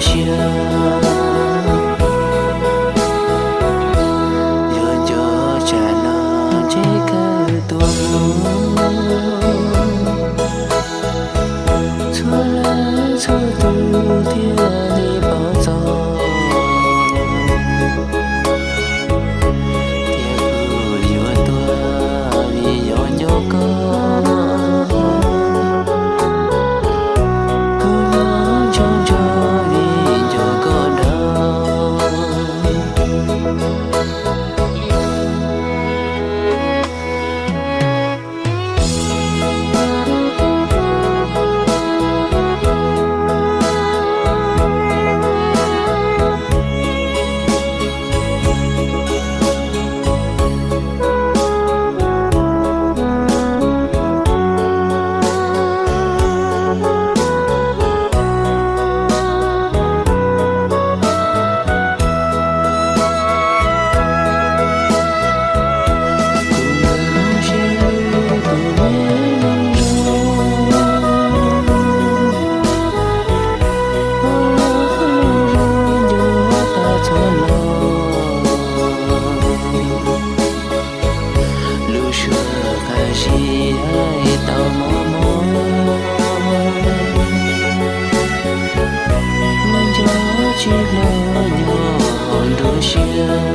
siab, yuav nco tsam no ntsib kawg tuaj. Txhua leej txhua tus thiaj li paub txog tias kuv yuav tuag vim yog nco koj. Kuv nco nco nco vim nco koj nrog. Lub suab qab zib hais tau mob mob, muaj nco tsis hlo nyob hauv nruab siab.